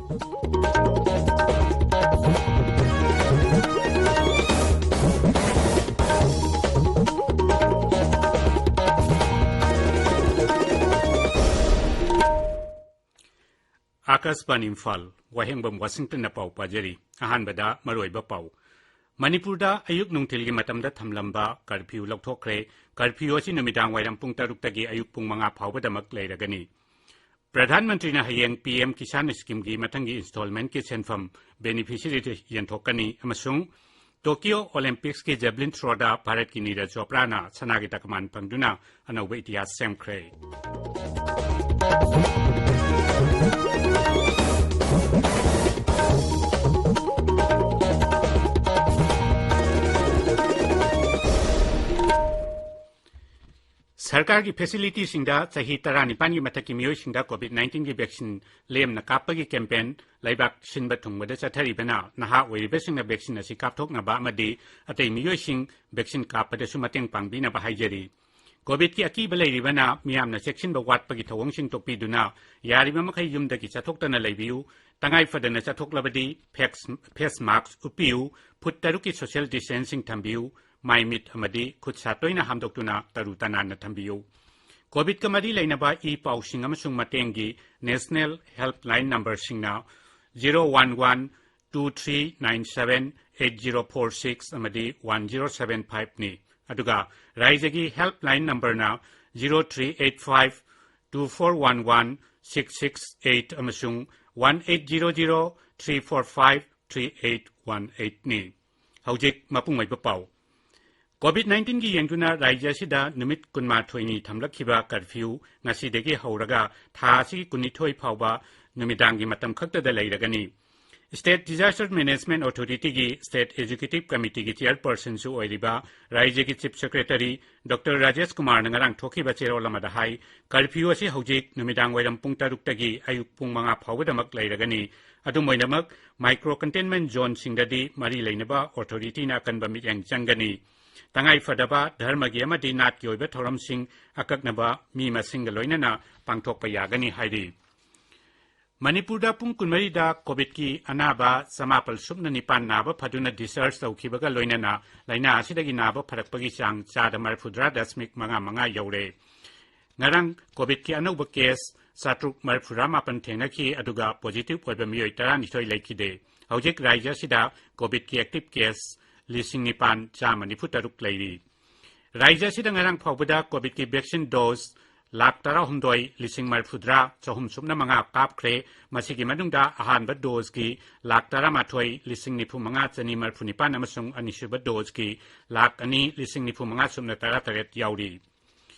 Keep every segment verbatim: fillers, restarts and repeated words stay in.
ꯑꯥꯀꯥꯁꯕꯥꯅꯤ ꯏꯝꯐꯥꯜ, ꯋꯥꯍꯦꯡꯕꯝ ꯋꯥꯁꯤꯡꯇꯟꯅ ꯄꯥꯎ ꯄꯥꯖꯔꯤ꯫ ꯑꯍꯥꯟꯕꯗ ꯃꯔꯨꯑꯣꯏꯕ ꯄꯥꯎ꯫ ꯃꯅꯤꯄꯨꯔꯗ ꯑꯌꯨꯛ ꯅꯨꯡꯊꯤꯜꯒꯤ ꯃꯇꯝꯗ ꯊꯝꯂꯝꯕ ꯀꯔꯐ꯭ꯌꯨ ꯂꯧꯊꯣꯛꯈ꯭ꯔꯦ꯫ ꯀꯔꯐ꯭ꯌꯨ ꯑꯁꯤ ꯅꯨꯃꯤꯗꯥꯡ ꯋꯥꯏꯔꯝ ꯄꯨꯡ ꯇꯔꯨꯛꯇꯒꯤ ꯑꯌꯨꯛ ꯄꯨꯡ ꯃꯉꯥ ꯐꯥꯎꯕꯗꯃꯛ ꯂꯩꯔꯒꯅꯤ꯫ ꯄ꯭ꯔꯙꯥꯟ ꯃꯟꯇ꯭ꯔꯤꯅ ꯍꯌꯦꯡ ꯄꯤ ꯑꯦꯝ ꯀꯤꯁꯥꯟ ꯁ꯭ꯀꯤꯝꯒꯤ ꯃꯊꯪꯒꯤ ꯏꯟꯁꯇꯣꯜꯃꯦꯟꯠꯀꯤ ꯁꯦꯟꯐꯝ ꯕꯦꯅꯤꯐꯤꯁꯔꯤꯗ ꯌꯦꯟꯊꯣꯛꯀꯅꯤ ꯑꯃꯁꯨꯡ ꯇꯣꯀꯤꯌꯣ ꯑꯣꯂꯤꯝꯄꯤꯛꯁꯀꯤ ꯖꯦꯕꯂꯤꯟ ꯊ꯭ꯔꯣꯗ ꯚꯥꯔꯠꯀꯤ ꯅꯤꯔꯖ ꯆꯣꯄ꯭ꯔꯥꯅ ꯁꯅꯥꯒꯤ ꯇꯀꯃꯥꯟ ꯐꯪꯗꯨꯅ ꯑꯅꯧꯕ ꯏꯇꯤꯍꯥꯁ ꯁꯦꯝꯈ꯭ꯔꯦ꯫ ꯁꯔꯀꯥꯔꯒꯤ ꯐꯦꯁꯤꯂꯤꯇꯤꯁꯤꯡꯗ ꯆꯍꯤ ꯇꯔꯥꯅꯤꯄꯥꯟꯒꯤ ꯃꯊꯛꯀꯤ ꯃꯤꯑꯣꯏꯁꯤꯡꯗ ꯀꯣꯚꯤꯗ ꯅꯥꯏꯟꯇꯤꯟꯒꯤ ꯚꯦꯛꯁꯤꯟ ꯂꯦꯝꯅ ꯀꯥꯞꯄꯒꯤ ꯀꯦꯝꯄꯦꯟ ꯂꯩꯕꯥꯛ ꯁꯤꯟꯕ ꯊꯨꯡꯕꯗ ꯆꯠꯊꯔꯤꯕꯅ ꯅꯍꯥ ꯑꯣꯏꯔꯤꯕꯁꯤꯡꯅ ꯚꯦꯛꯁꯤꯟ ꯑꯁꯤ ꯀꯥꯞꯊꯣꯛꯅꯕ ꯑꯃꯗꯤ ꯑꯇꯩ ꯃꯤꯑꯣꯏꯁꯤꯡ ꯚꯦꯛꯁꯤꯟ ꯀꯥꯞꯄꯗꯁꯨ ꯃꯇꯦꯡ ꯄꯥꯡꯕꯤꯅꯕ ꯍꯥꯏꯖꯔꯤ꯫ ꯀꯣꯚꯤꯗꯀꯤ ꯑꯀꯤꯕ ꯂꯩꯔꯤꯕꯅ ꯃꯤꯌꯥꯝꯅ ꯆꯦꯛꯁꯤꯟꯕ ꯋꯥꯠꯄꯒꯤ ꯊꯧꯑꯣꯡꯁꯤꯡ ꯇꯣꯛꯄꯤꯗꯨꯅ ꯌꯥꯔꯤꯕ ꯃꯈꯩ ꯌꯨꯝꯗꯒꯤ ꯆꯠꯊꯣꯛꯇꯅ ꯂꯩꯕꯤꯌꯨ꯫ ꯇꯉꯥꯏ ꯐꯗꯅ ꯆꯠꯊꯣꯛꯂꯕꯗꯤ ꯐꯦꯛꯁ-, ꯐꯦꯁ ꯃꯥꯛꯁ ꯎꯞꯄꯤꯌꯨ, ꯐꯨꯠ ꯇꯔꯨꯛꯀꯤ ꯁꯣꯁꯤꯌꯦꯜ ꯗꯤꯁꯇꯦꯟꯁꯤꯡ ꯊꯝꯕꯤꯌꯨ, ꯃꯥꯏ ꯃꯤꯠ ꯑꯃꯗꯤ ꯈꯨꯠ ꯁꯥ ꯇꯣꯏꯅ ꯍꯥꯝꯗꯣꯛꯇꯨꯅ ꯇꯔꯨ ꯇꯅꯥꯟꯅ ꯊꯝꯕꯤꯌꯨ꯫ ꯀꯣꯚꯤꯗꯀ ꯃꯔꯤ ꯂꯩꯅꯕ ꯏ ꯄꯥꯎꯁꯤꯡ ꯑꯃꯁꯨꯡ ꯃꯇꯦꯡꯒꯤ ꯅꯦꯁꯅꯦꯜ ꯍꯦꯜꯞꯂꯥꯏꯟ ꯅꯝꯕꯔꯁꯤꯡꯅ zero one one two three nine seven eight zero four six ꯑꯃꯗꯤ ꯋꯥꯟ ꯖꯤꯔꯣ ꯁꯚꯦꯟ ꯐꯥꯏꯚꯅꯤ꯫ ꯑꯗꯨꯒ ꯔꯥꯏꯖ꯭ꯌꯒꯤ ꯍꯦꯜꯞꯂꯥꯏꯟ ꯅꯝꯕꯔꯅ zero three eight five two four one one six six eight ꯑꯃꯁꯨꯡ one eight zero zero three four five three eight one ꯑꯩꯠꯅꯤ꯫ ꯍꯧꯖꯤꯛ ꯃꯄꯨꯡ ꯑꯣꯏꯕ ꯄꯥꯎ꯫ ꯀꯣꯚꯤꯗ ꯅꯥꯏꯟꯇꯤꯟꯒꯤ ꯌꯦꯡꯗꯨꯅ ꯔꯥꯏꯖ꯭ꯌ ꯑꯁꯤꯗ ꯅꯨꯃꯤꯠ ꯀꯨꯟꯃꯥꯊꯣꯏꯅꯤ ꯊꯝꯂꯛꯈꯤꯕ ꯀꯔꯐ꯭ꯌꯨ ꯉꯁꯤꯗꯒꯤ ꯍꯧꯔꯒ ꯊꯥ ꯑꯁꯤꯒꯤ ꯀꯨꯟꯅꯤꯊꯣꯏ ꯐꯥꯎꯕ ꯅꯨꯃꯤꯗꯥꯡꯒꯤ ꯃꯇꯝ ꯈꯛꯇꯗ ꯂꯩꯔꯒꯅꯤ꯫ ꯁ꯭ꯇꯦꯠ ꯗꯤꯖꯥꯁꯇꯔ ꯃꯦꯅꯦꯖꯃꯦꯟꯠ ꯑꯣꯊꯣꯔꯤꯇꯤꯒꯤ ꯁ꯭ꯇꯦꯠ ꯑꯦꯛꯖꯤꯀ꯭ꯌꯨꯇꯤꯚ ꯀꯃꯤꯇꯤꯒꯤ ꯆꯤꯌꯔꯄꯔꯁꯟꯁꯨ ꯑꯣꯏꯔꯤꯕ ꯔꯥꯏꯖ꯭ꯌꯒꯤ ꯆꯤꯐ ꯁꯦꯀ꯭ꯔꯦꯇꯔꯤ ꯗꯣꯛꯇꯔ ꯔꯥꯖꯦꯁ ꯀꯨꯃꯥꯔꯅ ꯉꯔꯥꯡ ꯊꯣꯛꯈꯤꯕ ꯆꯦꯔꯣꯜ ꯑꯃꯗ ꯍꯥꯏ, ꯀꯔꯐ꯭ꯌꯨ ꯑꯁꯤ ꯍꯧꯖꯤꯛ ꯅꯨꯃꯤꯗꯥꯡ ꯋꯥꯏꯔꯝ ꯄꯨꯡ ꯇꯔꯨꯛꯇꯒꯤ ꯑꯌꯨꯛ ꯄꯨꯡ ꯃꯉꯥ ꯐꯥꯎꯕꯗꯃꯛ ꯂꯩꯔꯒꯅꯤ꯫ ꯑꯗꯨꯝ ꯑꯣꯏꯅꯃꯛ, ꯃꯥꯏꯀ꯭ꯔꯣ ꯀꯟꯇꯦꯟꯃꯦꯟꯠ ꯖꯣꯟꯁꯤꯡꯗꯗꯤ ꯃꯔꯤ ꯂꯩꯅꯕ ꯑꯣꯊꯣꯔꯤꯇꯤꯅ ꯑꯀꯟꯕ ꯃꯤꯠꯌꯦꯡ ꯆꯪꯒꯅꯤ꯫ ꯇꯉꯥꯏ ꯐꯗꯕ ꯙꯔꯃꯒꯤ ꯑꯃꯗꯤ ꯅꯥꯠꯀꯤ ꯑꯣꯏꯕ ꯊꯧꯔꯝꯁꯤꯡ ꯑꯀꯛꯅꯕ ꯃꯤ ꯃꯁꯤꯡꯒ ꯂꯣꯏꯅꯅ ꯄꯥꯡꯊꯣꯛꯄ ꯌꯥꯒꯅꯤ ꯍꯥꯏꯔꯤ꯫ ꯃꯅꯤꯄꯨꯔꯗ ꯄꯨꯡ ꯀꯨꯟꯃꯔꯤꯗ ꯀꯣꯚꯤꯗꯀꯤ ꯑꯅꯥꯕ ꯆꯃꯥꯄꯜ ꯁꯨꯞꯅ ꯅꯤꯄꯥꯟ ꯅꯥꯕ ꯐꯗꯨꯅ discharge ꯇꯧꯈꯤꯕꯒ ꯂꯣꯏꯅꯅ ꯂꯥꯏꯅꯥ ꯑꯁꯤꯗꯒꯤ ꯅꯥꯕ ꯐꯔꯛꯄꯒꯤ ꯆꯥꯡ ꯆꯥꯗ ꯃꯔꯤꯐꯨꯇꯔꯥ ꯗꯁꯃꯤꯛ ꯃꯉꯥ ꯃꯉꯥ ꯌꯧꯔꯦ꯫ ꯉꯔꯥꯡ ꯀꯣꯚꯤꯗꯀꯤ ꯑꯅꯧꯕ ꯀꯦꯁ ꯆꯥꯇ꯭ꯔꯨꯛ ꯃꯔꯤꯐꯨꯇꯔꯥ ꯃꯥꯄꯟ ꯊꯦꯡꯅꯈꯤ, ꯑꯗꯨꯒ ꯄꯣꯖꯤꯇꯤꯚ ꯑꯣꯏꯕ ꯃꯤꯑꯣꯏ ꯇꯔꯥꯅꯤꯊꯣꯏ ꯂꯩꯈꯤꯗꯦ꯫ ꯍꯧꯖꯤꯛ ꯔꯥꯖ꯭ꯌ ꯑꯁꯤꯗ ꯀꯣꯚꯤꯗꯀꯤ ꯑꯦꯛꯇꯤꯚ ꯀꯦꯁ ꯂꯤꯁꯤꯡ ꯅꯤꯄꯥꯟ ꯆꯥꯝꯃ ꯅꯤꯐꯨ ꯇꯔꯨꯛ ꯂꯩꯔꯤ꯫ ꯔꯥꯖ꯭ꯌ ꯑꯁꯤꯗ ꯉꯔꯥꯡ ꯐꯥꯎꯕꯗ ꯀꯣꯚꯤꯗꯀꯤ ꯚꯦꯛꯁꯤꯟ ꯗꯣꯁ ꯂꯥꯈ ꯇꯔꯥꯍꯨꯝꯗꯣꯏ ꯂꯤꯁꯤꯡ ꯃꯔꯤꯐꯨꯇꯔꯥ ꯆꯍꯨꯝ ꯁꯨꯞꯅ ꯃꯉꯥ ꯀꯥꯞꯈ꯭ꯔꯦ꯫ ꯃꯁꯤꯒꯤ ꯃꯅꯨꯡꯗ ꯑꯍꯥꯟꯕ ꯗꯣꯁꯀꯤ ꯂꯥꯈ ꯇꯔꯥꯃꯥꯊꯣꯏ ꯂꯤꯁꯤꯡ ꯅꯤꯐꯨ ꯃꯉꯥ ꯆꯅꯤ ꯃꯔꯤꯐꯨ ꯅꯤꯄꯥꯟ ꯑꯃꯁꯨꯡ ꯑꯅꯤꯁꯨꯕ ꯗꯣꯁꯀꯤ ꯂꯥꯈ ꯑꯅꯤ ꯂꯤꯁꯤꯡ ꯅꯤꯐꯨ ꯃꯉꯥ ꯁꯨꯞꯅ ꯇꯔꯥꯇꯔꯦꯠ ꯌꯥꯎꯔꯤ꯫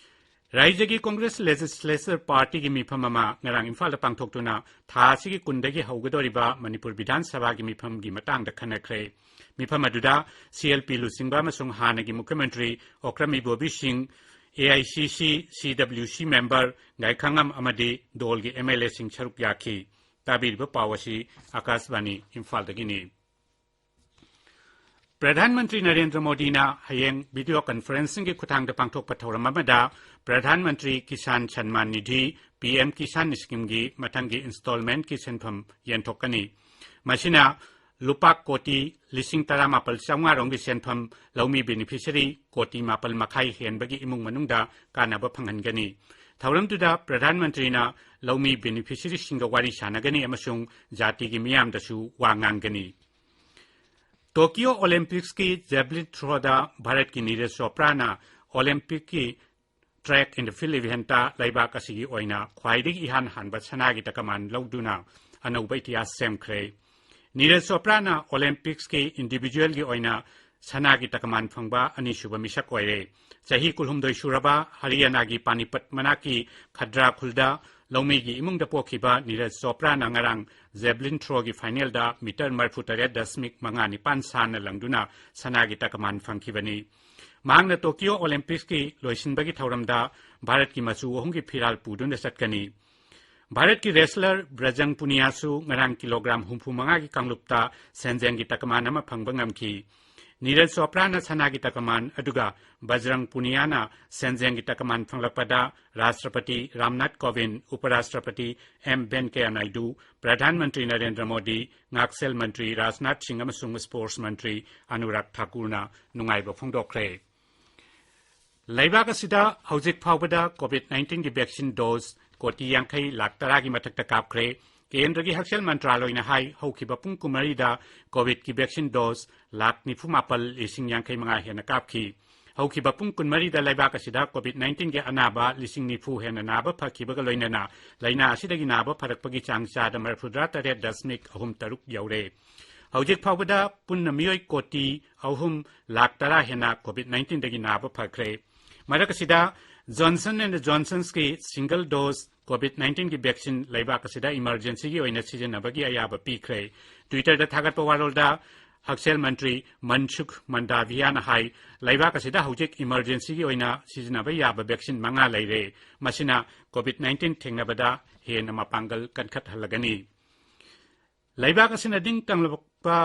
ꯔꯥꯖ꯭ꯌꯒꯤ ꯀꯣꯡꯒ꯭ꯔꯦꯁ ꯂꯦꯖꯤꯁꯂꯦꯆꯔ ꯄꯥꯔꯇꯤꯒꯤ ꯃꯤꯐꯝ ꯑꯃ ꯉꯔꯥꯡ ꯏꯝꯐꯥꯜꯗ ꯄꯥꯡꯊꯣꯛꯇꯨꯅ ꯊꯥ ꯑꯁꯤꯒꯤ ꯀꯨꯟꯗꯒꯤ ꯍꯧꯒꯗꯧꯔꯤꯕ ꯃꯅꯤꯄꯨꯔ ꯕꯤꯙꯥꯟ ꯁꯚꯥꯒꯤ ꯃꯤꯐꯝꯒꯤ ꯃꯇꯥꯡꯗ ꯈꯟꯅꯈ꯭ꯔꯦ꯫ ꯃꯤꯐꯝ ꯑꯗꯨꯗ ꯁꯤ ꯑꯦꯜ ꯄꯤ ꯂꯨꯆꯤꯡꯕ ꯑꯃꯁꯨꯡ ꯍꯥꯟꯅꯒꯤ ꯃꯨꯈ꯭ꯌ ꯃꯟꯇ꯭ꯔꯤ ꯑꯣꯀ꯭ꯔꯝ ꯏꯕꯣꯕꯤ ꯁꯤꯡ, ꯑꯦ ꯑꯥꯏ ꯁꯤ ꯁꯤ, ꯁꯤ ꯗꯕ꯭ꯂꯤꯎ ꯁꯤ ꯃꯦꯝꯕꯔ ꯒꯥꯏꯈꯥꯉꯝ ꯑꯃꯗꯤ ꯗꯣꯜꯒꯤ ꯑꯦꯝ ꯑꯦꯜ ꯑꯦꯁꯤꯡ ꯁꯔꯨꯛ ꯌꯥꯈꯤ꯫ ꯇꯥꯕꯤꯔꯤꯕ ꯄꯥꯎ ꯑꯁꯤ ꯑꯥꯀꯥꯁꯕꯥꯅꯤ ꯏꯝꯐꯥꯜꯗꯒꯤꯅꯤ꯫ ꯄ꯭ꯔꯙꯥꯟ ꯃꯟꯇ꯭ꯔꯤ ꯅꯔꯦꯟꯗ꯭ꯔ ꯃꯣꯗꯤꯅ ꯍꯌꯦꯡ ꯚꯤꯗꯤꯑꯣ ꯀꯟꯐꯔꯦꯟꯁꯤꯡꯒꯤ ꯈꯨꯠꯊꯥꯡꯗ ꯄꯥꯡꯊꯣꯛꯄ ꯊꯧꯔꯝ ꯑꯃꯗ ꯄ꯭ꯔꯙꯥꯟ ꯃꯟꯇ꯭ꯔꯤ ꯀꯤꯁꯥꯟ ꯁꯟꯃꯥꯟ ꯅꯤꯙꯤ, ꯄꯤ ꯑꯦꯝ ꯀꯤꯁꯥꯟ ꯁ꯭ꯀꯤꯝꯒꯤ ꯃꯊꯪꯒꯤ ꯏꯟꯁꯇꯣꯜꯃꯦꯟꯠꯀꯤ ꯁꯦꯟꯐꯝ ꯌꯦꯟꯊꯣꯛꯀꯅꯤ꯫ ꯃꯁꯤꯅ ꯂꯨꯄꯥ ꯀꯣꯇꯤ ꯂꯤꯁꯤꯡ ꯇꯔꯥꯃꯥꯄꯜ ꯆꯥꯝꯃꯉꯥ ꯔꯣꯝꯒꯤ ꯁꯦꯟꯐꯝ ꯂꯧꯃꯤ ꯕꯦꯅꯤꯐꯤꯁꯔꯤ ꯀꯣꯇꯤ ꯃꯥꯄꯜ ꯃꯈꯥꯏ ꯍꯦꯟꯕꯒꯤ ꯏꯃꯨꯡ ꯃꯅꯨꯡꯗ ꯀꯥꯟꯅꯕ ꯐꯪꯍꯟꯒꯅꯤ꯫ ꯊꯧꯔꯝꯗꯨꯗ ꯄ꯭ꯔꯙꯥꯟ ꯃꯟꯇ꯭ꯔꯤꯅ ꯂꯧꯃꯤ ꯕꯦꯅꯤꯐꯤꯁꯔꯤꯁꯤꯡꯒ ꯋꯥꯔꯤ ꯁꯥꯟꯅꯒꯅꯤ ꯑꯃꯁꯨꯡ ꯖꯥꯇꯤꯒꯤ ꯃꯤꯌꯥꯝꯗꯁꯨ ꯋꯥ ꯉꯥꯡꯒꯅꯤ꯫ ꯇꯣꯀꯤꯌꯣ ꯑꯣꯂꯦꯝꯄꯤꯛꯁꯀꯤ ꯖꯦꯕꯂꯤꯟ ꯊ꯭ꯔꯣꯗ ꯚꯥꯔꯠꯀꯤ ꯅꯤꯔꯖ ꯆꯣꯄ꯭ꯔꯥꯅ ꯑꯣꯂꯦꯝꯄꯤꯛꯀꯤ track and field eventꯇ ꯂꯩꯕꯥꯛ ꯑꯁꯤꯒꯤ ꯑꯣꯏꯅ ꯈ꯭ꯋꯥꯏꯗꯒꯤ ꯏꯍꯥꯟ ꯍꯥꯟꯕ ꯁꯅꯥꯒꯤ ꯇꯀꯃꯥꯟ ꯂꯧꯗꯨꯅ ꯑꯅꯧꯕ ꯏꯇꯤꯍꯥꯁ ꯁꯦꯝꯈ꯭ꯔꯦ꯫ ꯅꯤꯔꯖ ꯆꯣꯄ꯭ꯔꯥꯅ ꯑꯣꯂꯦꯝꯄꯤꯛꯁꯀꯤ ꯏꯟꯗꯤꯚꯤꯖꯨꯋꯦꯜꯒꯤ ꯑꯣꯏꯅ ꯁꯅꯥꯒꯤ ꯇꯀꯃꯥꯟ ꯐꯪꯕ ꯑꯅꯤꯁꯨꯕ ꯃꯤꯁꯛ ꯑꯣꯏꯔꯦ꯫ ꯆꯍꯤ ꯀꯨꯟꯍꯨꯝꯗꯣꯏ ꯁꯨꯔꯕ ꯍꯔꯤꯌꯥꯅꯥꯒꯤ ꯄꯥꯅꯤꯄꯠ ꯃꯅꯥꯛꯀꯤ ꯈꯗ꯭ꯔꯥ ꯈꯨꯜꯗ ꯂꯧꯃꯤꯒꯤ ꯏꯃꯨꯡꯗ ꯄꯣꯛꯈꯤꯕ ꯅꯤꯔꯖ ꯆꯣꯄ꯭ꯔꯥꯅ ꯉꯔꯥꯡ ꯖꯦꯕꯂꯤꯟ ꯊ꯭ꯔꯣꯒꯤ ꯐꯥꯏꯅꯦꯜꯗ ꯃꯤꯇꯔ ꯃꯔꯤꯐꯨꯇꯔꯦꯠ ꯗꯁꯃꯤꯛ ꯃꯉꯥ ꯅꯤꯄꯥꯟ ꯁꯥꯟꯅ ꯂꯪꯗꯨꯅ ꯁꯅꯥꯒꯤ ꯇꯀꯃꯥꯟ ꯐꯪꯈꯤꯕꯅꯤ꯫ ꯃꯍꯥꯛꯅ ꯇꯣꯀꯤꯌꯣ ꯑꯣꯂꯦꯝꯄꯤꯛꯁꯀꯤ ꯂꯣꯏꯁꯤꯟꯕꯒꯤ ꯊꯧꯔꯝꯗ ꯚꯥꯔꯠꯀꯤ ꯃꯆꯨ ꯑꯍꯨꯝꯒꯤ ꯐꯤꯔꯥꯜ ꯄꯨꯗꯨꯅ ꯆꯠꯀꯅꯤ꯫ ꯚꯥꯔꯠꯀꯤ wrestler ꯕ꯭ꯔꯖꯪ ꯄꯨꯅꯤꯌꯥꯁꯨ ꯉꯔꯥꯡ ꯀꯤꯂꯣꯒ꯭ꯔꯥꯝ ꯍꯨꯝꯐꯨ ꯃꯉꯥꯒꯤ ꯀꯥꯡꯂꯨꯞꯇ ꯁꯦꯟꯖꯦꯡꯒꯤ ꯇꯀꯃꯥꯟ ꯑꯃ ꯐꯪꯕ ꯉꯝꯈꯤ꯫ ꯅꯤꯔꯖ ꯆꯣꯄ꯭ꯔꯥꯅ ꯁꯅꯥꯒꯤ ꯇꯀꯃꯥꯟ ꯑꯗꯨꯒ ꯕꯖꯔꯪ ꯄꯨꯅꯤꯌꯥꯅ ꯁꯦꯟꯖꯦꯡꯒꯤ ꯇꯀꯃꯥꯟ ꯐꯪꯂꯛꯄꯗ ꯔꯥꯁꯇ꯭ꯔꯄꯇꯤ ꯔꯥꯝꯅꯥꯊ ꯀꯣꯕꯤꯟꯗ, ꯎꯄꯔꯥꯁꯇ꯭ꯔꯄꯇꯤ ꯑꯦꯝ ꯚꯦꯟꯀꯌꯥ ꯅꯥꯏꯗꯨ, ꯄ꯭ꯔꯙꯥꯟ ꯃꯟꯇ꯭ꯔꯤ ꯅꯔꯦꯟꯗ꯭ꯔ ꯃꯣꯗꯤ, ꯉꯥꯛꯁꯦꯜ ꯃꯟꯇ꯭ꯔꯤ ꯔꯥꯖꯅꯥꯊ ꯁꯤꯡ ꯑꯃꯁꯨꯡ ꯁ꯭ꯄꯣꯔꯠꯁ ꯃꯟꯇ꯭ꯔꯤ ꯑꯅꯨꯔꯥꯒ ꯊꯥꯀꯨꯔꯅ ꯅꯨꯡꯉꯥꯏꯕ ꯐꯣꯡꯗꯣꯛꯈ꯭ꯔꯦ꯫ ꯂꯩꯕꯥꯛ ꯑꯁꯤꯗ ꯍꯧꯖꯤꯛ ꯐꯥꯎꯕꯗ ꯀꯣꯚꯤꯗ ꯅꯥꯏꯟꯇꯤꯟꯒꯤ ꯚꯦꯛꯁꯤꯟ ꯗꯣꯁ ꯀꯣꯇꯤ ꯌꯥꯡꯈꯩ ꯂꯥꯈ ꯇꯔꯥꯒꯤ ꯃꯊꯛꯇ ꯀꯥꯞꯈ꯭ꯔꯦ꯫ ꯀꯦꯟꯗ꯭ꯔꯒꯤ ꯍꯛꯁꯦꯜ ꯃꯟꯇ꯭ꯔꯥꯂꯣꯏꯅ ꯍꯥꯏ, ꯍꯧꯈꯤꯕ ꯄꯨꯡ ꯀꯨꯟꯃꯔꯤꯗ ꯀꯣꯚꯤꯗꯀꯤ ꯚꯦꯛꯁꯤꯟ ꯗꯣꯁ ꯂꯥꯈ ꯅꯤꯐꯨ ꯃꯥꯄꯜ ꯂꯤꯁꯤꯡ ꯌꯥꯡꯈꯩ ꯃꯉꯥ ꯍꯦꯟꯅ ꯀꯥꯞꯈꯤ꯫ ꯍꯧꯈꯤꯕ ꯄꯨꯡ ꯀꯨꯟꯃꯔꯤꯗ ꯂꯩꯕꯥꯛ ꯑꯁꯤꯗ ꯀꯣꯚꯤꯗ ꯅꯥꯏꯟꯇꯤꯟꯒꯤ ꯑꯅꯥꯕ ꯂꯤꯁꯤꯡ ꯅꯤꯐꯨ ꯍꯦꯟꯅ ꯅꯥꯕ ꯐꯈꯤꯕꯒ ꯂꯣꯏꯅꯅ ꯂꯥꯏꯅꯥ ꯑꯁꯤꯗꯒꯤ ꯅꯥꯕ ꯐꯔꯛꯄꯒꯤ ꯆꯥꯡ ꯆꯥꯗ ꯃꯔꯤꯐꯨꯇꯔꯥ ꯇꯔꯦꯠ ꯗꯁꯃꯤꯛ ꯑꯍꯨꯝ ꯇꯔꯨꯛ ꯌꯧꯔꯦ꯫ ꯍꯧꯖꯤꯛ ꯐꯥꯎꯕꯗ ꯄꯨꯟꯅ ꯃꯤꯑꯣꯏ ꯀꯣꯇꯤ ꯑꯍꯨꯝ ꯂꯥꯈ ꯇꯔꯥ ꯍꯦꯟꯅ ꯀꯣꯚꯤꯗ ꯅꯥꯏꯟꯇꯤꯟꯗꯒꯤ ꯅꯥꯕ ꯐꯈ꯭ꯔꯦ꯫ ꯃꯔꯛ ꯑꯁꯤꯗ Johnson and Johnsonꯒꯤ single dose COVID ꯅꯥꯏꯟꯇꯤꯟꯒꯤ ꯚꯦꯛꯁꯤꯟ ꯂꯩꯕꯥꯛ ꯑꯁꯤꯗ ꯏꯃꯔꯖꯦꯟꯁꯤꯒꯤ ꯑꯣꯏꯅ ꯁꯤꯖꯤꯟꯅꯕꯒꯤ ꯑꯌꯥꯕ ꯄꯤꯈ꯭ꯔꯦ꯫ Twitterꯗ ꯊꯥꯒꯠꯄ ꯋꯥꯔꯣꯜꯗ ꯍꯛꯁꯦꯜ ꯃꯟꯇ꯭ꯔꯤ ꯃꯟꯁꯨꯈ ꯃꯟꯗꯥꯚꯤꯌꯥꯅ ꯍꯥꯏ, ꯂꯩꯕꯥꯛ ꯑꯁꯤꯗ ꯍꯧꯖꯤꯛ ꯏꯃꯔꯖꯦꯟꯁꯤꯒꯤ ꯑꯣꯏꯅ ꯁꯤꯖꯤꯟꯅꯕ ꯌꯥꯕ ꯚꯦꯛꯁꯤꯟ ꯃꯉꯥ ꯂꯩꯔꯦ꯫ ꯃꯁꯤꯅ ꯀꯣꯚꯤꯗ ꯅꯥꯏꯟꯇꯤꯟ ꯊꯦꯡꯅꯕꯗ ꯍꯦꯟꯅ ꯃꯄꯥꯡꯒꯜ ꯀꯟꯈꯠꯍꯜꯂꯒꯅꯤ꯫ ꯂꯩꯕꯥꯛ ꯑꯁꯤꯅ ꯅꯤꯡꯇꯝꯂꯛꯄ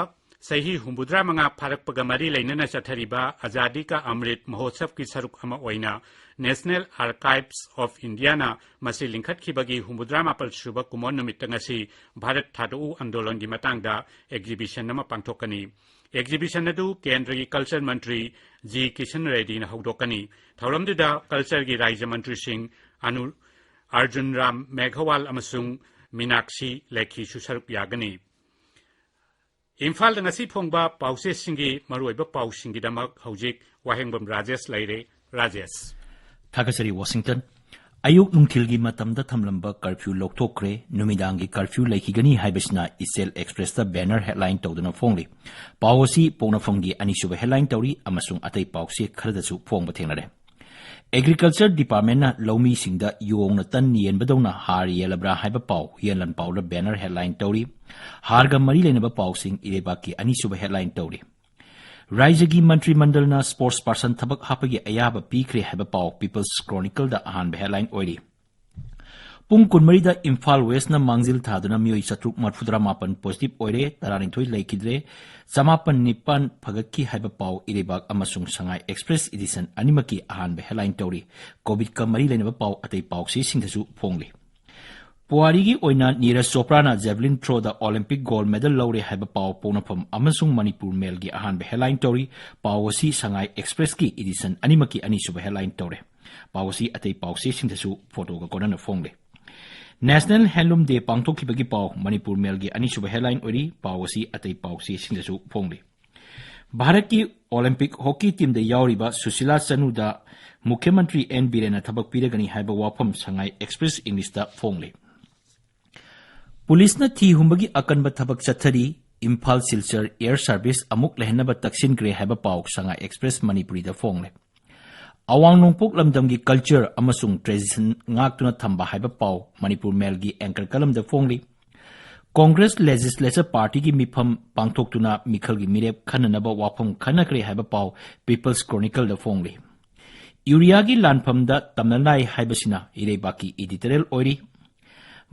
ꯆꯍꯤ ꯍꯨꯝꯐꯨꯇꯔꯥ ꯃꯉꯥ ꯐꯥꯔꯛꯄꯒ ꯃꯔꯤ ꯂꯩꯅꯅ ꯆꯠꯊꯔꯤꯕ ꯑꯖꯥꯗꯤ ꯀꯥ ꯑꯃ꯭ꯔꯤꯠ ꯃꯍꯣꯠꯁꯕꯀꯤ ꯁꯔꯨꯛ ꯑꯃ ꯑꯣꯏꯅ National Archives of Indiaꯅ ꯃꯁꯤ ꯂꯤꯡꯈꯠꯈꯤꯕꯒꯤ ꯍꯨꯝꯐꯨꯇꯔꯥ ꯃꯥꯄꯜ ꯁꯨꯕ ꯀꯨꯝꯑꯣꯟ ꯅꯨꯃꯤꯠꯇ ꯉꯁꯤ ꯚꯥꯔꯠ ꯊꯥꯗꯣꯛꯎ ꯑꯟꯗꯣꯂꯟꯒꯤ ꯃꯇꯥꯡꯗ exhibition ꯑꯃ ꯄꯥꯡꯊꯣꯛꯀꯅꯤ꯫ Exhibition ꯑꯗꯨ ꯀꯦꯟꯗ꯭ꯔꯒꯤ ꯀꯜꯆꯔ ꯃꯟꯇ꯭ꯔꯤ ꯖꯤ ꯀꯤꯁꯟ ꯔꯦꯗꯤꯅ ꯍꯧꯗꯣꯛꯀꯅꯤ꯫ ꯊꯧꯔꯝꯗꯨꯗ ꯀꯜꯆꯔꯒꯤ ꯔꯥꯏꯖ꯭ꯌ ꯃꯟꯇ꯭ꯔꯤꯁꯤꯡ ꯑꯅꯨ ꯑꯔꯖꯨꯟ ꯔꯥꯝ ꯃꯦꯘꯋꯥꯜ ꯑꯃꯁꯨꯡ ꯃꯤꯅꯥꯛꯁꯤ ꯂꯦꯈꯤꯁꯨ ꯁꯔꯨꯛ ꯌꯥꯒꯅꯤ꯫ ꯏꯝꯐꯥꯜꯗ ꯉꯁꯤ ꯐꯣꯡꯕ ꯄꯥꯎꯆꯦꯁꯤꯡꯒꯤ ꯃꯔꯨꯑꯣꯏꯕ ꯄꯥꯎꯁꯤꯡꯒꯤꯗꯃꯛ ꯍꯧꯖꯤꯛ ꯋꯥꯍꯦꯡꯕꯝ ꯔꯥꯖꯦꯁ ꯂꯩꯔꯦ꯫ ꯔꯥꯖꯦꯁ꯫ ꯊꯥꯒꯠꯆꯔꯤ, ꯋꯥꯁꯤꯡꯇꯟ꯫ ꯑꯌꯨꯛ ꯅꯨꯡꯊꯤꯜꯒꯤ ꯃꯇꯝꯗ ꯊꯝꯂꯝꯕ ꯀꯔꯐ꯭ꯌꯨ ꯂꯧꯊꯣꯛꯈ꯭ꯔꯦ, ꯅꯨꯃꯤꯗꯥꯡꯒꯤ ꯀꯔꯐ꯭ꯌꯨ ꯂꯩꯈꯤꯒꯅꯤ ꯍꯥꯏꯕꯁꯤꯅ ꯏꯆꯦꯜ ꯑꯦꯛꯁꯄ꯭ꯔꯦꯁꯇ ꯕꯦꯅꯔ ꯍꯦꯗꯂꯥꯏꯟ ꯇꯧꯗꯨꯅ ꯐꯣꯡꯂꯤ꯫ ꯄꯥꯎ ꯑꯁꯤ ꯄꯣꯛꯅꯐꯝꯒꯤ ꯑꯅꯤꯁꯨꯕ ꯍꯦꯗꯂꯥꯏꯟ ꯇꯧꯔꯤ ꯑꯃꯁꯨꯡ ꯑꯇꯩ ꯄꯥꯎꯆꯦ ꯈꯔꯗꯁꯨ ꯐꯣꯡꯕ ꯊꯦꯡꯅꯔꯦ꯫ ꯑꯦꯒ꯭ꯔꯤꯀꯜꯆꯔ ꯗꯤꯄꯥꯔꯠꯃꯦꯟꯅ ꯂꯧꯃꯤꯁꯤꯡꯗ ꯌꯣꯡꯅ ꯇꯟ ꯌꯦꯟꯕꯗꯧꯅ ꯍꯥꯔ ꯌꯦꯜꯂꯕ꯭ꯔꯥ ꯍꯥꯏꯕ ꯄꯥꯎ ꯌꯦꯟꯂꯟ ꯄꯥꯎꯗ ꯕꯦꯅꯔ ꯍꯦꯗꯂꯥꯏꯟ ꯇꯧꯔꯤ꯫ ꯍꯥꯔꯒ ꯃꯔꯤ ꯂꯩꯅꯕ ꯄꯥꯎꯁꯤꯡ ꯏꯔꯩꯕꯥꯛꯀꯤ ꯑꯅꯤꯁꯨꯕ ꯍꯦꯗꯂꯥꯏꯟ ꯇꯧꯔꯤ꯫ ꯔꯥꯏꯖ꯭ꯌꯒꯤ ꯃꯟꯇ꯭ꯔꯤ ꯃꯟꯗꯜꯅ ꯁ꯭ꯄꯣꯔꯠꯁ ꯄꯥꯔꯁꯟ ꯊꯕꯛ ꯍꯥꯞꯄꯒꯤ ꯑꯌꯥꯕ ꯄꯤꯈ꯭ꯔꯦ ꯍꯥꯏꯕ ꯄꯥꯎ ꯄꯤꯄꯜꯁ ꯀ꯭ꯔꯣꯅꯤꯀꯜꯗ ꯑꯍꯥꯟꯕ ꯍꯦꯗꯂꯥꯏꯟ ꯑꯣꯏꯔꯤ꯫ ꯄꯨꯡ ꯀꯨꯟꯃꯔꯤꯗ ꯏꯝꯐꯥꯜ ꯋꯦꯁꯅ ꯃꯥꯡꯖꯤꯜ ꯊꯥꯗꯨꯅ ꯃꯤꯑꯣꯏ ꯆꯥꯇ꯭ꯔꯨꯛ ꯃꯔꯤꯐꯨꯇꯔꯥ ꯃꯥꯄꯟ positive ꯑꯣꯏꯔꯦ, ꯇꯔꯥꯅꯤꯊꯣꯏ ꯂꯩꯈꯤꯗ꯭ꯔꯦ, ꯆꯃꯥꯄꯟ ꯅꯤꯄꯥꯟ ꯐꯒꯠꯈꯤ ꯍꯥꯏꯕ ꯄꯥꯎ ꯏꯔꯩꯕꯥꯛ ꯑꯃꯁꯨꯡ ꯁꯉꯥꯏ Express edition ꯑꯅꯤꯃꯛꯀꯤ ꯑꯍꯥꯟꯕ headline ꯇꯧꯔꯤ꯫ COVID-ꯀ ꯃꯔꯤ ꯂꯩꯅꯕ ꯄꯥꯎ ꯑꯇꯩ ꯄꯥꯎꯆꯦꯁꯤꯡꯗꯁꯨ ꯐꯣꯡꯂꯤ꯫ ꯄꯨꯋꯥꯔꯤꯒꯤ ꯑꯣꯏꯅ Neeraj ꯆꯣꯄ꯭ꯔꯥꯅ javelin throwꯗ Olympic gold medal ꯂꯧꯔꯦ ꯍꯥꯏꯕ ꯄꯥꯎ ꯄꯣꯛꯅꯐꯝ ꯑꯃꯁꯨꯡ ꯃꯅꯤꯄꯨꯔ ꯃꯦꯜꯒꯤ ꯑꯍꯥꯟꯕ headline ꯇꯧꯔꯤ꯫ ꯄꯥꯎ ꯑꯁꯤ ꯁꯉꯥꯏ Expressꯀꯤ edition ꯑꯅꯤꯃꯛꯀꯤ ꯑꯅꯤꯁꯨꯕ headline ꯇꯧꯔꯦ꯫ ꯄꯥꯎ ꯑꯁꯤ ꯑꯇꯩ ꯄꯥꯎꯆꯦꯁꯤꯡꯗꯁꯨ photoꯒ ꯀꯣꯟꯅꯅ ꯐꯣꯡꯂꯤ꯫ National Handloom Day ꯄꯥꯡꯊꯣꯛꯈꯤꯕꯒꯤ ꯄꯥꯎ ꯃꯅꯤꯄꯨꯔ ꯃꯦꯜꯒꯤ ꯑꯅꯤꯁꯨꯕ headline ꯑꯣꯏꯔꯤ꯫ ꯄꯥꯎ ꯑꯁꯤ ꯑꯇꯩ ꯄꯥꯎꯆꯦꯁꯤꯡꯗꯁꯨ ꯐꯣꯡꯂꯤ꯫ ꯚꯥꯔꯠꯀꯤ Olympic hockey teamꯗ ꯌꯥꯎꯔꯤꯕ ꯁꯨꯁꯤꯂꯥ ꯆꯅꯨꯗ ꯃꯨꯈ꯭ꯌ ꯃꯟꯇ꯭ꯔꯤ ꯑꯦꯟ ꯕꯤꯔꯦꯟꯅ ꯊꯕꯛ ꯄꯤꯔꯒꯅꯤ ꯍꯥꯏꯕ ꯋꯥꯐꯝ ꯁꯉꯥꯏ Express Englishꯇ ꯐꯣꯡꯂꯤ꯫ ꯄꯨꯂꯤꯁꯅ ꯊꯤ ꯍꯨꯝꯕꯒꯤ ꯑꯀꯟꯕ ꯊꯕꯛ ꯆꯠꯊꯔꯤ꯫ ꯏꯝꯐꯥꯜ ꯁꯤꯜꯆꯔ air service ꯑꯃꯨꯛ ꯂꯩꯍꯟꯅꯕ ꯇꯛꯁꯤꯟꯈ꯭ꯔꯦ ꯍꯥꯏꯕ ꯄꯥꯎ ꯁꯉꯥꯏ Express ꯃꯅꯤꯄꯨꯔꯤꯗ ꯐꯣꯡꯂꯦ꯫ ꯑꯋꯥꯡ ꯅꯣꯡꯄꯣꯛ ꯂꯝꯗꯝꯒꯤ culture ꯑꯃꯁꯨꯡ tradition ꯉꯥꯛꯇꯨꯅ ꯊꯝꯕ ꯍꯥꯏꯕ ꯄꯥꯎ ꯃꯅꯤꯄꯨꯔ ꯃꯦꯜꯒꯤ anchor columnꯗ ꯐꯣꯡꯂꯤ꯫ Congress Legislature Partyꯒꯤ ꯃꯤꯐꯝ ꯄꯥꯡꯊꯣꯛꯇꯨꯅ ꯃꯤꯈꯜꯒꯤ ꯃꯤꯔꯦꯞ ꯈꯟꯅꯅꯕ ꯋꯥꯐꯝ ꯈꯟꯅꯈ꯭ꯔꯦ ꯍꯥꯏꯕ ꯄꯥꯎ People's Chronicleꯗ ꯐꯣꯡꯂꯤ꯫ ꯌꯨꯔꯤꯌꯥꯒꯤ ꯂꯥꯟꯐꯝꯗ ꯇꯝꯅ ꯂꯥꯏ ꯍꯥꯏꯕꯁꯤꯅ ꯏꯔꯩꯕꯥꯛꯀꯤ editorial ꯑꯣꯏꯔꯤ꯫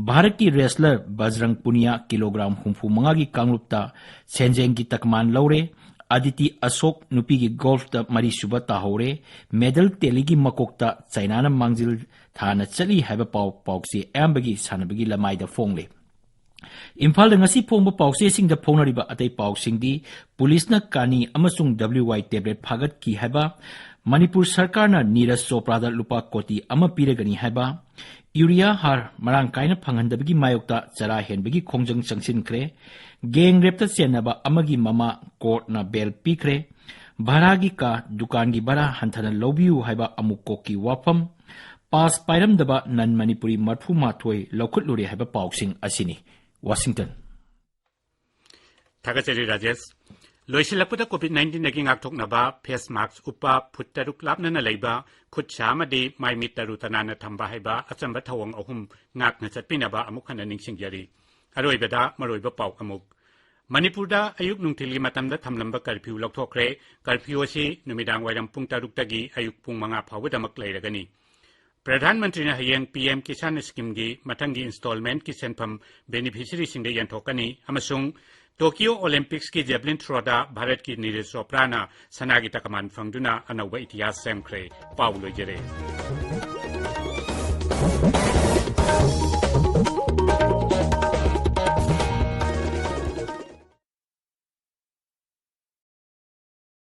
ꯚꯥꯔꯠꯀꯤ wrestler ꯕꯖꯔꯪ ꯄꯨꯅꯤꯌꯥ kilogram ꯍꯨꯝꯐꯨ ꯃꯉꯥꯒꯤ ꯀꯥꯡꯂꯨꯞꯇ ꯁꯦꯟꯖꯦꯡꯒꯤ ꯇꯀꯃꯥꯟ ꯂꯧꯔꯦ꯫ ꯑꯗꯤꯇꯤ ꯑꯁꯣꯛ ꯅꯨꯄꯤꯒꯤ golfꯇ ꯃꯔꯤꯁꯨꯕ ꯇꯥꯍꯧꯔꯦ꯫ Medal tallyꯒꯤ ꯃꯀꯣꯛꯇ ꯆꯥꯏꯅꯥꯅ ꯃꯥꯡꯖꯤꯜ ꯊꯥꯅ ꯆꯠꯂꯤ ꯍꯥꯏꯕ ꯄꯥꯎ ꯄꯥꯎꯆꯦ ꯑꯌꯥꯝꯕꯒꯤ ꯁꯥꯟꯅꯕꯒꯤ ꯂꯃꯥꯏꯗ ꯐꯣꯡꯂꯦ꯫ ꯏꯝꯐꯥꯜꯗ ꯉꯁꯤ ꯐꯣꯡꯕ ꯄꯥꯎꯆꯦꯁꯤꯡꯗ ꯐꯣꯡꯅꯔꯤꯕ ꯑꯇꯩ ꯄꯥꯎꯁꯤꯡꯗꯤ ꯄꯨꯂꯤꯁꯅ ꯀꯥꯅꯤ ꯑꯃꯁꯨꯡ W Y tablet ꯐꯥꯒꯠꯈꯤ ꯍꯥꯏꯕ, ꯃꯅꯤꯄꯨꯔ ꯁꯔꯀꯥꯔꯅ ꯅꯤꯔꯖ ꯆꯣꯄ꯭ꯔꯥꯗ ꯂꯨꯄꯥ ꯀꯣꯇꯤ ꯑꯃ ꯄꯤꯔꯒꯅꯤ ꯍꯥꯏꯕ, ꯌꯨꯔꯤꯌꯥ ꯍꯥꯔ ꯃꯔꯥꯡ ꯀꯥꯏꯅ ꯐꯪꯍꯟꯗꯕꯒꯤ ꯃꯥꯌꯣꯛꯇ ꯆꯔꯥ ꯍꯦꯟꯕꯒꯤ ꯈꯣꯡꯖꯪ ꯆꯪꯁꯤꯟꯈ꯭ꯔꯦ, gang rapeꯇ ꯆꯦꯟꯅꯕ ꯑꯃꯒꯤ ꯃꯃꯥ courtꯅ bail ꯄꯤꯈ꯭ꯔꯦ, ꯚꯔꯥꯒꯤ ꯀꯥ, ꯗꯨꯀꯥꯟꯒꯤ ꯚꯔꯥ ꯍꯟꯊꯅ ꯂꯧꯕꯤꯌꯨ ꯍꯥꯏꯕ ꯑꯃꯨꯛ ꯀꯣꯛꯀꯤ ꯋꯥꯐꯝ, pass ꯄꯥꯏꯔꯝꯗꯕ non Manipuri ꯃꯔꯤꯐꯨ ꯃꯥꯊꯣꯏ ꯂꯧꯈꯠꯂꯨꯔꯦ ꯍꯥꯏꯕ ꯄꯥꯎꯁꯤꯡ ꯑꯁꯤꯅꯤ꯫ ꯋꯥꯁꯤꯡꯇꯟ꯫ ꯊꯥꯒꯠꯆꯔꯤ ꯔꯥꯖꯦꯁ꯫ ꯂꯣꯏꯁꯤꯜꯂꯛꯄꯗ COVID nineteenꯗꯒꯤ ꯉꯥꯛꯊꯣꯛꯅꯕ face mask ꯎꯞꯄ, ꯐꯨꯠ ꯇꯔꯨꯛ ꯂꯥꯞꯅꯅ ꯂꯩꯕ, ꯈꯨꯠ ꯁꯥ ꯑꯃꯗꯤ ꯃꯥꯏ ꯃꯤꯠ ꯇꯔꯨ ꯇꯅꯥꯟꯅ ꯊꯝꯕ ꯍꯥꯏꯕ ꯑꯆꯝꯕ ꯊꯧꯑꯣꯡ ꯑꯍꯨꯝ ꯉꯥꯛꯅ ꯆꯠꯄꯤꯅꯕ ꯑꯃꯨꯛ ꯍꯟꯅ ꯅꯤꯡꯁꯤꯡꯖꯔꯤ꯫ ꯑꯔꯣꯏꯕꯗ ꯃꯔꯨꯑꯣꯏꯕ ꯄꯥꯎ ꯑꯃꯨꯛ꯫ ꯃꯅꯤꯄꯨꯔꯗ ꯑꯌꯨꯛ ꯅꯨꯡꯊꯤꯜꯒꯤ ꯃꯇꯝꯗ ꯊꯝꯂꯝꯕ curfew ꯂꯧꯊꯣꯛꯈ꯭ꯔꯦ꯫ Curfew ꯑꯁꯤ ꯅꯨꯃꯤꯗꯥꯡ ꯋꯥꯏꯔꯝ ꯄꯨꯡ ꯇꯔꯨꯛꯇꯒꯤ ꯑꯌꯨꯛ ꯄꯨꯡ ꯃꯉꯥ ꯐꯥꯎꯕꯗꯃꯛ ꯂꯩꯔꯒꯅꯤ꯫ ꯄ꯭ꯔꯙꯥꯟ ꯃꯟꯇ꯭ꯔꯤꯅ ꯍꯌꯦꯡ ꯄꯤ ꯑꯦꯝ ꯀꯤꯁꯥꯟ ꯁ꯭ꯀꯤꯝꯒꯤ ꯃꯊꯪꯒꯤ ꯏꯟꯁꯇꯣꯜꯃꯦꯟꯠꯀꯤ ꯁꯦꯟꯐꯝ ꯕꯦꯅꯤꯐꯤꯁꯔꯤꯁꯤꯡꯗ ꯌꯦꯟꯊꯣꯛꯀꯅꯤ ꯑꯃꯁꯨꯡ ꯇꯣꯀꯤꯌꯣ ꯑꯣꯂꯤꯝꯄꯤꯛꯁꯀꯤ ꯖꯦꯕꯂꯤꯟ ꯊ꯭ꯔꯣꯗ ꯚꯥꯔꯠꯀꯤ ꯅꯤꯔꯖ ꯆꯣꯄ꯭ꯔꯥꯅ ꯁꯅꯥꯒꯤ ꯇꯀꯃꯥꯟ ꯐꯪꯗꯨꯅ ꯑꯅꯧꯕ ꯏꯇꯤꯍꯥꯁ ꯁꯦꯝꯈ꯭ꯔꯦ꯫ ꯄꯥꯎ ꯂꯣꯏꯖꯔꯦ꯫